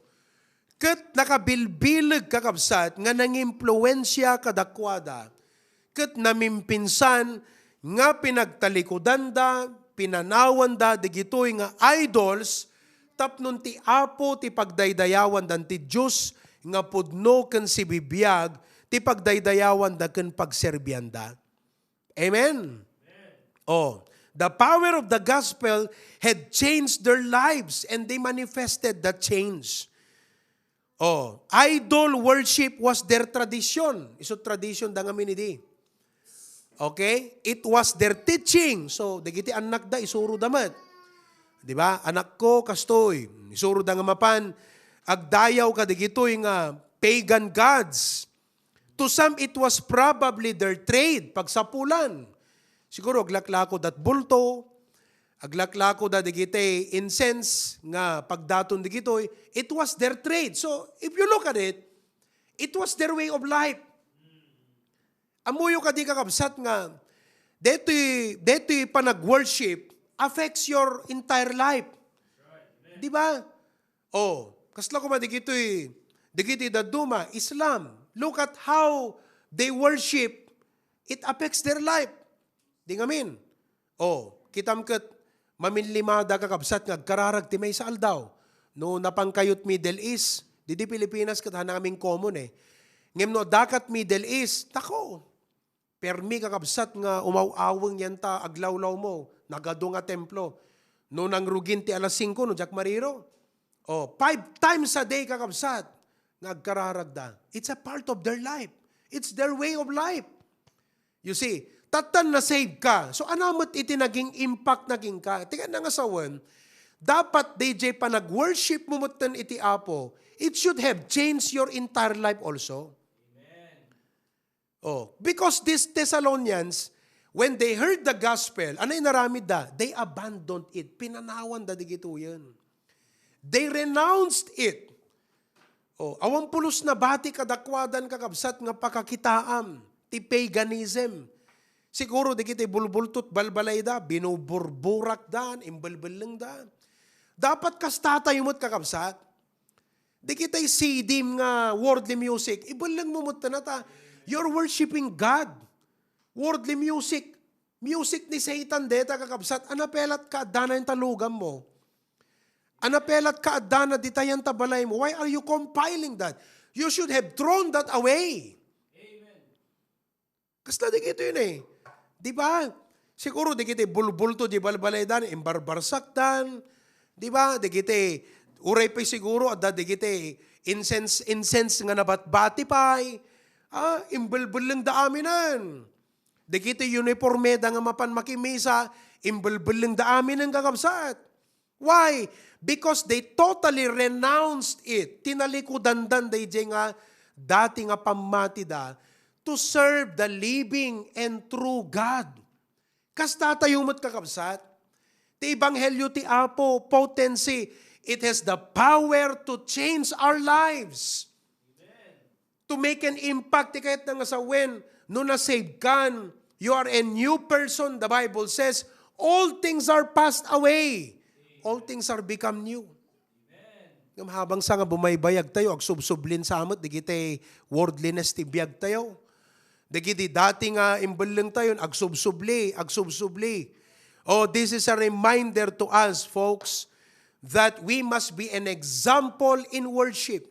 ket nakabilbileg, kakabsat, nga nangimpluensia kadakuada, ket namimpinsan nga pinagtalikudanda, pinanawanda dagitoy nga idols, tapno ti Apo ti pagdaydayawandan ti Dios nga pudno ken sibibiag ti pagdaydayawanda ken pagserbianda. Amen? Oh, the power of the gospel had changed their lives and they manifested that change. Oh, idol worship was their tradition. Isu tradition da ngamin idi. Okay? It was their teaching. So, dagiti annakda, isuroda met. Di ba? Anakko, kastoy. Isuroda nga mapan, agdayaw ka dagitoy nga pagan gods. To some, it was probably their trade, pagsapulan. Siguro, aglaklako dat bulto, aglaklako da dagiti incense nga pagdaton dagitoy. It was their trade. So, if you look at it, it was their way of life. Ammoyo kadi, kakabsat, nga detoy, detoy panag-worship affects your entire life. Di ba? Oh, kasla koma dagitoy, dagiti dadduma, Islam. Look at how they worship. It affects their life. Di ngamin. Oh, kitam ket maminlimada, kakabsat, nga agkararag ti maysa aldaw. No napangkayot Middle East, didi Pilipinas ket hanangamin common eh. Ngem no addakat Middle East, tako, permi, kakabsat, nga umaw-aweng yan ta aglawlawmo, nagadu nga templo. No nangrugin ti alas singko, no diak mariro. Oh, five times a day, kakabsat, nga agkararagda. It's a part of their life. It's their way of life. You see, tattan na-save ka. So, ania met iti naging impact na kenka? Ti kayatna nga sawen, dapat diay panag-worship mo metten iti Apo, it should have changed your entire life also. Oh, because these Thessalonians, when they heard the gospel, ania inaramidda? They abandoned it. Pinanawanda dagitoyen. They renounced it. Oh, awan pulos nabati kadakuadan, kakabsat, nga pakakitaam ti paganism. Siguro dagiti bulbultot balbalayda, binuburburakdan, imbelbellengda. Dapat kasta tayo met, kakabsat. Dagiti C D nga worldly music, ibellengmo met ta, you're worshiping God. Worldly music, music ni Satan deta, kakabsat, ania pelat kaaddana ita lugammo? Ania pelat kaaddana dita ita balaymo? Why are you compiling that? You should have thrown that away. Kasla dagitoy eh. Di ba? Siguro dagiti bulbulto di balbalaydan, imbarbarsakdan. Di ba? Dagiti, uray pay siguro, adda dagiti incense, incense nga nabatbati pay. Ah, imbelbellengda aminen. Dagiti uniformeda nga mapan makimisa, imbelbellengda aminen, kakabsat. Why? Because they totally renounced it. Tinalikudandan daydiay nga dati nga pammatida to serve the living and true God. Kasta tayo met, kakabsat. Ti ebanghelio ti Apo, potency, it has the power to change our lives. To make an impact, ti kayatna nga sawen, no na-save kan, you are a new person. The Bible says, "All things are passed away. All things are become new." Ngem habang sa nga bumaybayag tayo, agsubsublin sa met dagiti worldliness ti biag tayo. Dagiti dati nga imbelleng tayo, agsubsubli, agsubsubli. Oh, this is a reminder to us, folks, that we must be an example in worship.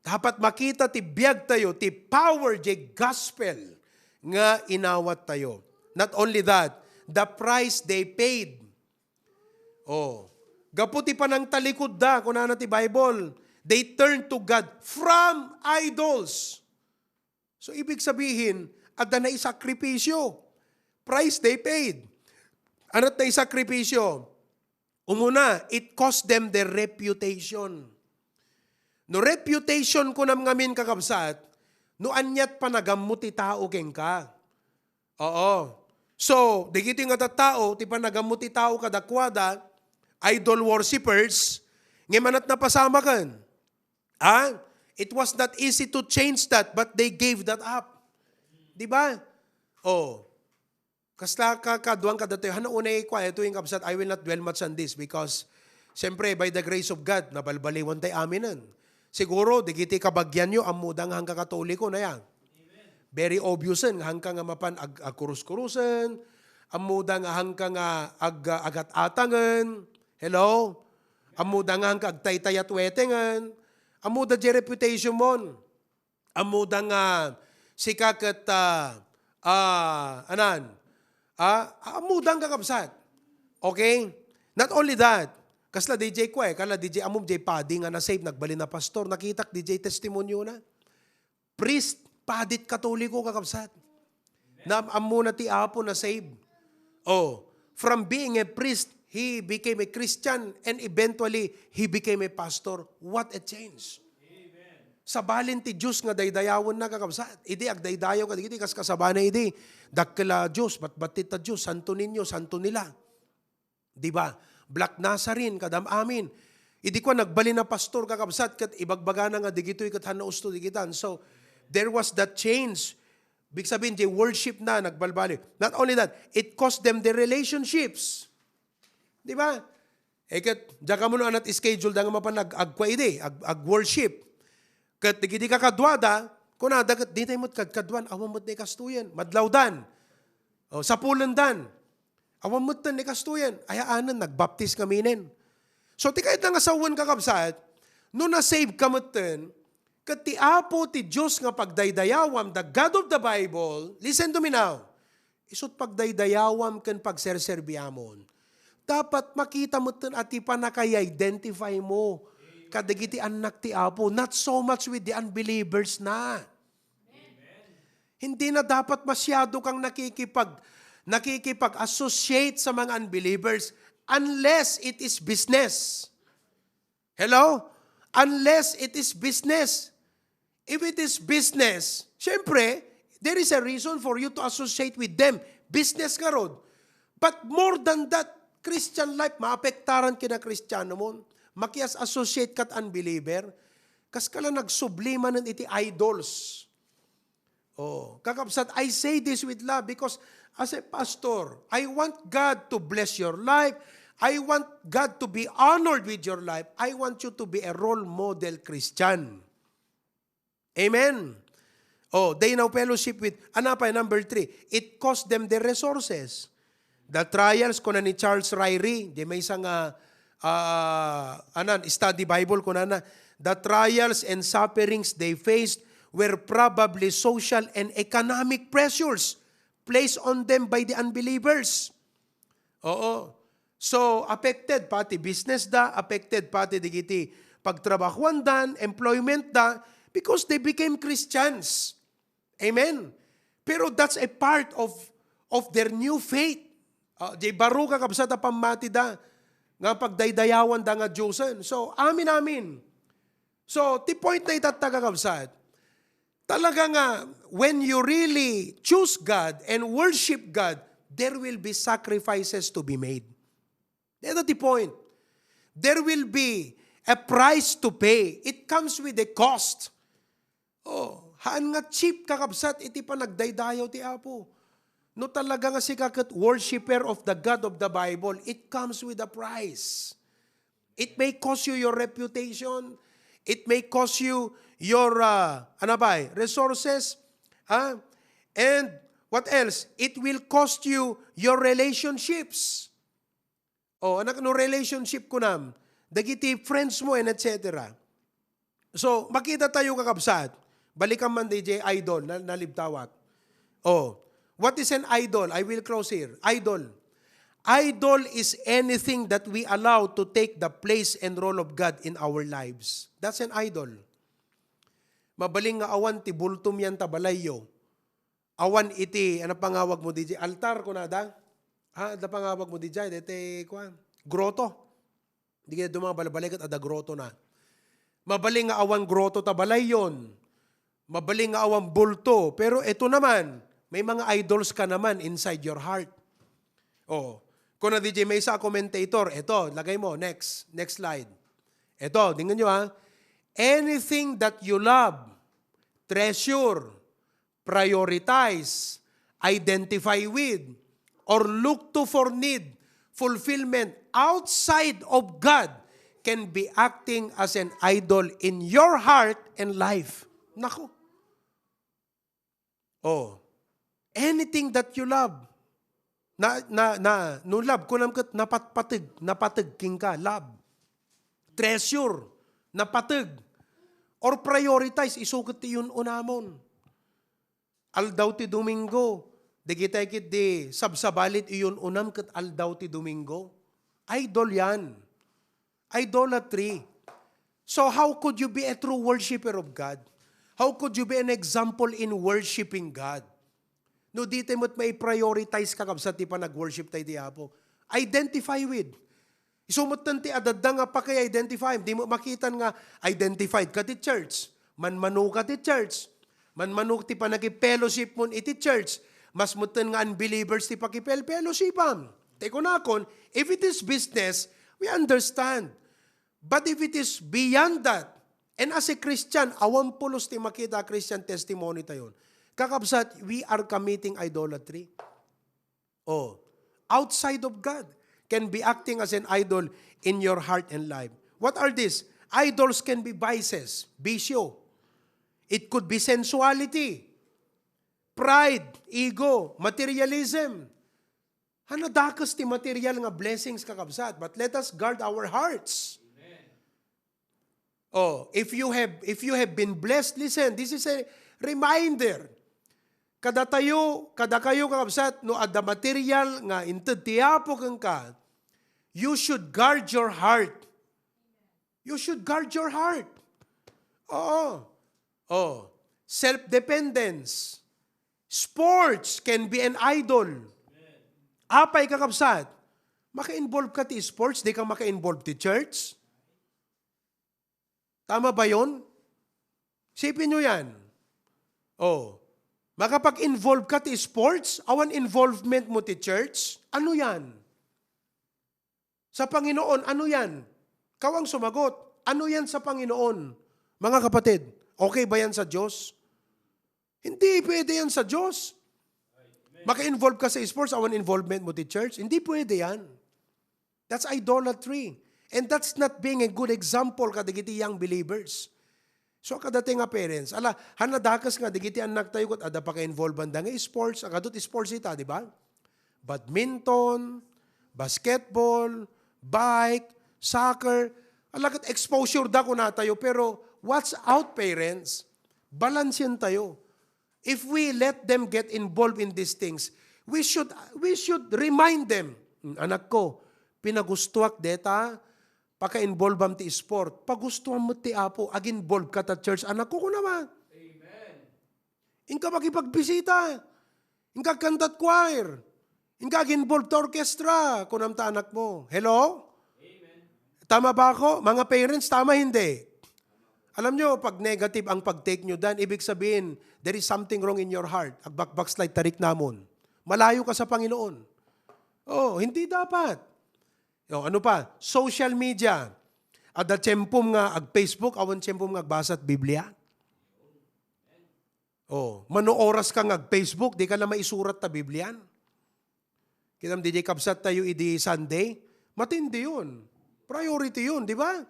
Dapat makita ti biag tayo, ti power, ti gospel nga inawat tayo. Not only that, the price they paid. Oh, gapu ti panangtalikudda, kunana ti Bible, they turned to God from idols. So, ibig sabihin, adda naisakripisyo. Price they paid. Ania ti naisakripisyo? Umuna, it cost them their reputation. No reputation kunam ngamin, kakabsat, no aniat panagammo ti tao kenka. Oo. So, dagiti nga tattao, ti panagammo ti tao kadakuada, idol worshippers, ngem aniat napasamaken? Ha? It was not easy to change that, but they gave that up. Di ba? Oh. Kasla ka, kaduan kadatayo. Hano unay kwa, ito yung kabsat, I will not dwell much on this because, siyempre, by the grace of God, nabalbaliwan tay aminen. Siguro, digiti kabagianyo, ammoda nga hangka Katoliko na yan. Very obvious nga hangka nga mapan ag-, agkurus-kurusen, ammoda nga hangka nga ag-, agat-atangen. Hello? Ammoda nga hangka agtaytayat wetengen. Ammoda di reputation mon. Ammoda nga sika ket, ah, ah, anan? Ah, ammoda nga kakabsat. Okay? Not only that, kasla D J ko eh, kala D J amom, D J Padi nga na-save, nagbalin a pastor. Nakitak D J testimonyo na. Priest, padit Katoliko, kakabsat. Na ammo na ti Apo na-save. Oh, from being a priest, he became a Christian and eventually he became a pastor. What a change. Sabalin ti Dios nga daydayawenna, kakabsat. Idi agdaydayaw kadagiti kas kasabana idi, dakkel a Dios, batbattit a Dios, santo ninyo, santo nila. Di ba? Black Nazarene, kadam amin. Idi kwa nagbalin a pastor, kakabsat, ket ibagbagana nga digitoy ket hanna usto digitan. So, there was that change. Big sabihin, di worship na, nagbalbali. Not only that, it cost them their relationships. Di ba? Eh, ket, diak ammo no anat schedule da nga mapan ag-, agkwa idi, ag-, ag-worship. Ket, digidi kakaduada, kunada ket, di tayo met kadkaduan, awan met ni kastoyen. Madlawdan. O, sapulendan. Awan metten ni kastoyen. Ayaanen, nagbaptis kaminen. So, ti kayat nga sawen, kakabsat, no na-save ka metten, ket ti Apo ti Dios nga pagdaydayawam, the God of the Bible, listen to me now, isut pagdaydayawam ken pagserserbiamon, dapat makita metten a ti pannakay-identify mo kadagiti annak ti Apo, not so much with the unbelievers na. Hindi na dapat masyado kang nakikipag-, nakikipag-associate sa mga unbelievers unless it is business. Hello? Unless it is business. If it is business, syempre, there is a reason for you to associate with them. Business nga rod. But more than that, Christian life, maapektaran kina Kristiano mo. Makias-associate kat unbeliever. Kas kala nagsublimanen iti idols. Oh, kakabsat, I say this with love because as a pastor, I want God to bless your life. I want God to be honored with your life. I want you to be a role model Christian. Amen. Oh, they now fellowship with, ano pa, number three, it cost them their resources. The trials, kuna ni Charles Ryrie, di may isang, ah, ah, anan, study Bible, kuna na, the trials and sufferings they faced were probably social and economic pressures placed on them by the unbelievers. Oo. So, affected pati business da, affected pati digiti pagtrabahuan da, employment da, because they became Christians. Amen? Pero that's a part of, of their new faith. Ah, di baro, kakabsat, a pammati da nga pagdaydayawan da nga Diosen. So, amin, amin. So, ti point na itatta, kakabsat, talaga nga, when you really choose God and worship God, there will be sacrifices to be made. That's the point. There will be a price to pay. It comes with a cost. Oh, haan nga cheap, kakabsat, iti panagdaydayaw ti Apo. No talaga nga sika ket worshiper of the God of the Bible, it comes with a price. It may cost you your reputation. It may cost you your, uh, ano ba, eh, resources. Ah? And what else? It will cost you your relationships. Oh, anak, no relationship kunam, dagiti friends mo, and et cetera. So, makita tayo, kakabsat. Balikan man, D J, idol, na, nalibtawak. Oh, what is an idol? I will close here. Idol. Idol is anything that we allow to take the place and role of God in our lives. That's an idol. Mabaling nga awan ti bultom yan ta balayyo. Awan iti, ano pangawag mo D J? Altar, kunada? Ha, da pangawag mo D J? Dete, kuan, groto. Di kaya dumang balbalay kat ada groto na. Mabaling nga awan groto ta balayyon. Mabaling nga awan bulto. Pero ito naman, may mga idols ka naman inside your heart. Oh. Kuna D J, may isa a commentator. Ito, lagay mo. Next. Next slide. Ito, tingnan nyo ha. Anything that you love, treasure, prioritize, identify with, or look to for need fulfillment outside of God can be acting as an idol in your heart and life. Nako. Oh. Anything that you love. Na, na, na, no love, kunam ket napatpateg, napateg kenka, love. Treasure, napateg. Or prioritize, isu ket ti iyun-unamon. Aldaw ti Domingo, dagitay ket di sabsabalit iyun-unam ket aldaw ti Domingo. Idol yan. Idolatry. So how could you be a true worshiper of God? How could you be an example in worshiping God? No di tayo met mai-prioritize, kakabsat, ti panag-worship tayo ti Apo. Identify with. Isu met ti adda nga paki-identify. Di mo makitan nga identified ka ti church. Manmano ka ti church. Manmano ti panagi-fellowship mo iti church. Mas metten nga unbelievers ti pakipel-fellowshipam. Ti kunakon, if it is business, we understand. But if it is beyond that, and as a Christian, awan pulos ti makita a Christian testimony tayon. Kakabsat, we are committing idolatry. Oh, outside of God can be acting as an idol in your heart and life. What are these? Idols can be vices, bisyo. It could be sensuality, pride, ego, materialism. Hanadakes ti material nga blessings, kakabsat, but let us guard our hearts. Oh, if you have, if you have been blessed, listen, this is a reminder. Kadatayo, kadakayo, kakabsat, no adda material nga inted ti Apo kenka, you should guard your heart. You should guard your heart. Oo. Oh. Self-dependence. Sports can be an idol. Apay, kakabsat, maka-involve ka ti sports, di ka maka-involve ti church? Tama ba yon? Isipin nyo yan. Oh. Makapag-involve ka ti sports, awan involvement mo ti church, ano yan? Sa Panginoon, ano yan? Kawang sumagot, ano yan sa Panginoon? Mga kapatid, okay ba yan sa Diyos? Hindi pwede yan sa Diyos. Maka-involve ka sa sports, awan involvement mo ti church. Hindi pwede yan. That's idolatry. And that's not being a good example kadagiti young believers. So, kadati nga parents, ala, hanadakes nga, dagiti annak tayo, ket adda paka-involve da nga sports, agadot sports ita, di ba? Badminton, basketball, bike, soccer, ala, ket exposure da, kuna tayo, pero watch out, parents. Balansen tayo. If we let them get involved in these things, we should, we should remind them, "Hmm, anak ko, pinagustuak deta, paka-involveam ti sport. Pagustuam met ti Apo, ag-involve ka ta church, anak ko," kuna ba? Amen. Inka makipagbisita. Inka kantat choir. Inka ag-involve ta orchestra, kunam ta anak mo. Hello? Amen. Tama ba ako? Mga parents, tama hindi? Alam nyo, pag negative ang pag-take nyo dan, ibig sabihin, there is something wrong in your heart. Agbakbakslide tarik namon. Malayo ka sa Panginoon. Oh, hindi dapat. Oh, ano pa? Social media. Adda tiempom nga ag-Facebook, awan tiempom nga agbasa ti Biblia. Oh, mano oras ka nga ag-Facebook, di ka na maisurat ta Biblian. Kitam, di jay kabsat tayo idi Sunday. Matindi yun. Priority yun, di ba?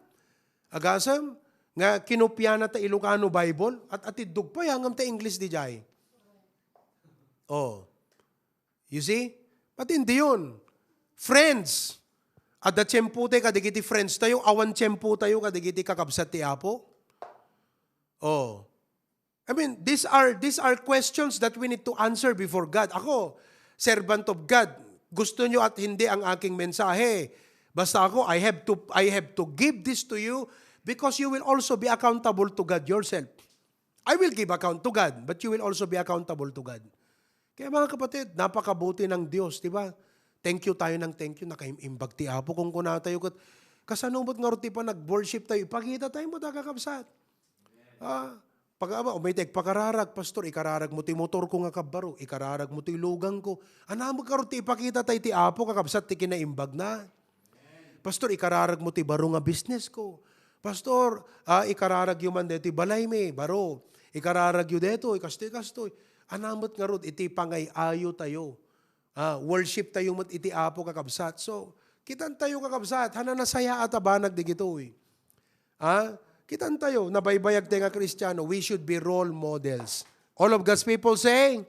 Agasem, nga kinopia na ta Ilocano Bible, at atiddog pa, yangam ta English di jay. Oh. You see? Matindi yun. Friends. Adda tiempo tayo kadigiti friends tayo, awan tiempo tayo kadigiti kakabsat ti Apo. Oh. I mean, these are, these are questions that we need to answer before God. Ako, servant of God, gusto nyo at hindi ang aking mensahe. Basta ako, I have to, I have to give this to you because you will also be accountable to God yourself. I will give account to God, but you will also be accountable to God. Kaya, mga kapatid, napakabuti ng Diyos, di ba? Thank you tayo ng thank you, nakaimbag ti Apo. Kung kuna tayo, kat-, kasano mo't nga roti pa nag-worship tayo, ipakita tayo mo, kakabsat. Ah, pag-, aba, umay ti agpakararag, "Pastor, ikararag mo ti motor ko nga kabbaro, ikararag mo ti lugang ko." Anam ka roti ipakita tayo ti Apo, kakabsat, ti kinaimbag na. "Pastor, ikararag mo ti baro nga business ko. "Pastor, ah, ikararagyo man detoy balaymi, baro. Ikararagyo detoy, kastoy, kastoy." Ania met ngarud iti pangay-ayo tayo. Ah, worship tayo met iti Apo, kakabsat. So, kitan tayo, kakabsat, haan a nasayaat a banag dagitoy. Ah, kitan tayo, nabaybayag tayo nga Kristiano, we should be role models. All of God's people say,